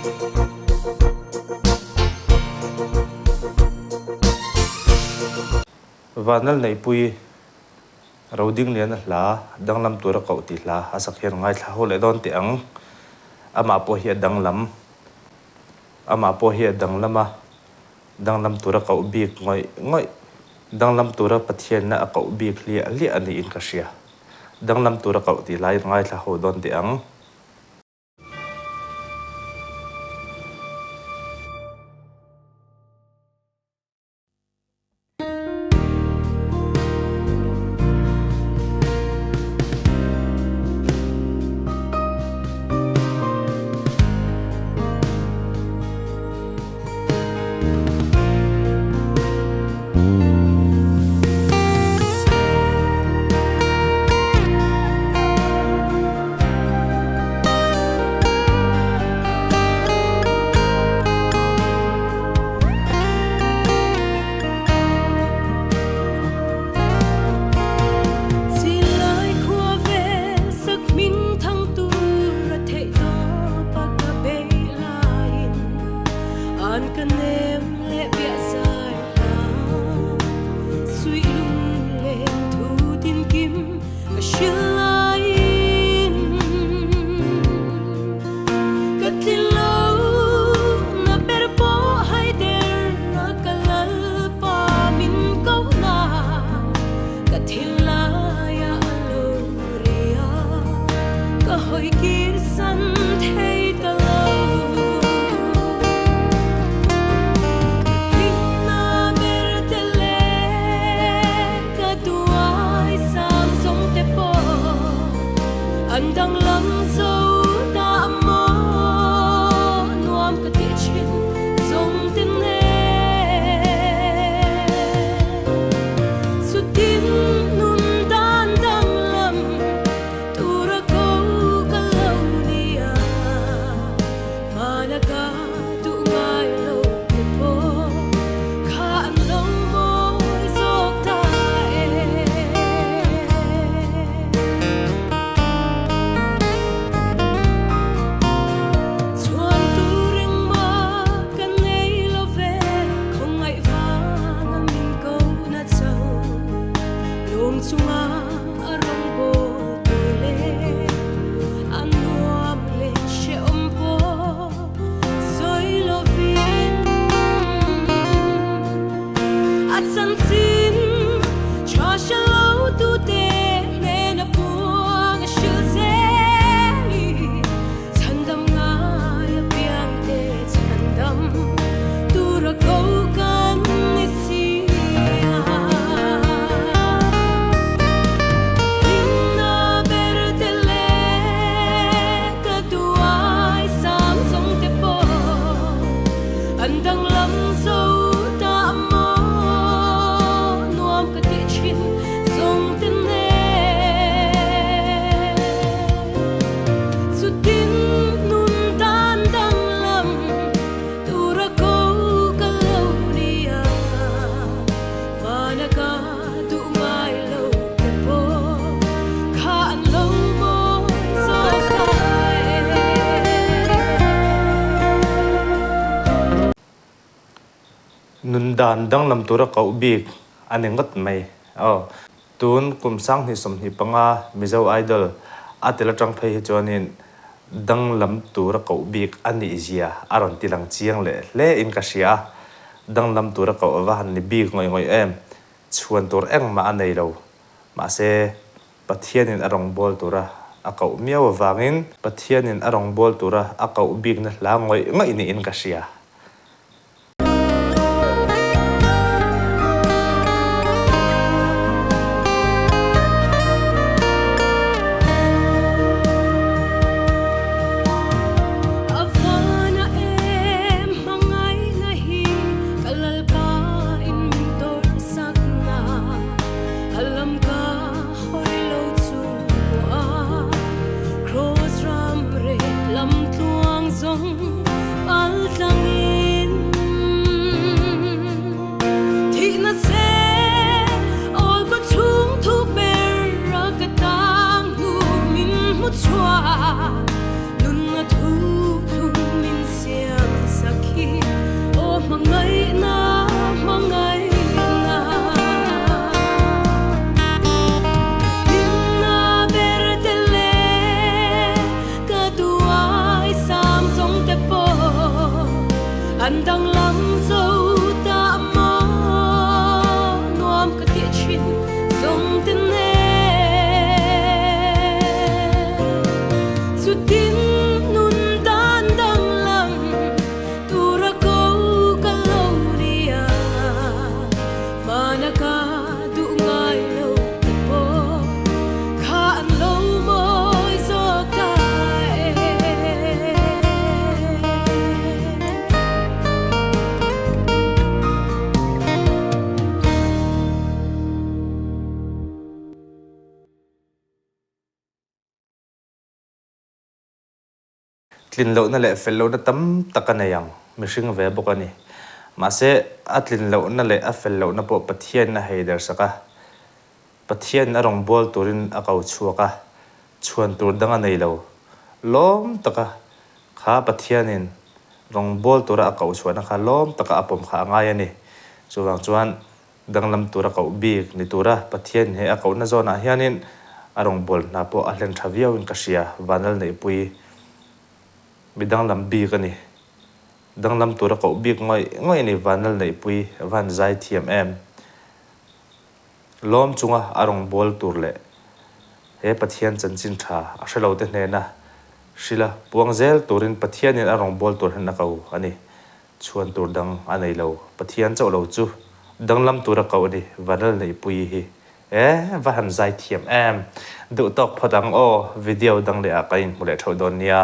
Vanlal Neihpui Rodingliana hla danglam tura koh tih hla a sak hian ngaithla ho leh dawn teh ang. Amah pawh hi a danglam. Amah pawh hi a danglam a, danglam tura koh bik ngawih ngawih, danglam tura Pathianna a koh bik hliah hliah a niin ka hria. Danglam tura koh tih hlaiin ngaithla ho dawn teh ang. Nun dan danglam tura koh bik a ni ngawt mai. Aw, tun kum 2025 Mizo Idol a tel atang phei hi chuanin danglam tura koh bik a nih zia a rawn ti lang chiang leh hle in ka hria a. Danglam tura koh ava han ni bik ngawih ngawih em? Chhuan tur engmah a nei lo. Mahse, Pathianin a rawngbâwl tura a koh miau avangin Pathianin a rawngbâwl tura a koh bikna hla ngawih ngawih niin ka hria. Kan danglam zo ta maw nuam ka tih thin zawng te nen. Chutin nun dan danglam tura ko ka lo nia, hmana ka duh ngai lo te pawh kha an lo mawi zawk ta e. Tlin lohna leh fel lohna tam tak a nei ang, mihring ve bawk a ni. Mahse, a tlin lohna leh a fel lohna pawh Pathianin a hei der sak a. Pathianin a rawngbâwl turin a ko chhuak a, chhuan tur dang a nei lo. Lawm taka kha Pathianin rawngbâwl tura a koh chhuahna kha lawm taka a pawm kha a ngai a ni. Chuvang chuan Danglam tura koh bik ni tura Pathian he a kohna zawnah hianin a rawngbâwl hna pawh a hlen tha viauin ka hria, Vanlal Neihpui mi danglam bik a ni. Danglam tura koh bik ngawih ngawih a ni, Vanlal Neihpui van zai thiam em. Lawm chunga a rawngbâwl tur leh he Pathian chanchin tha a hre lote hnena hrila puang zel turin Pathianin a rawngbâwl tur hian a ko a ni. Chhuan tur dang a nei lo. Pathian chauh lo chu danglam tura koh a ni. Vanral Neihpuii hi e va han zai thiam em. Duh tawk phawt ang aw. Video dang leh ah ka inhmu leh theuh dawn nia.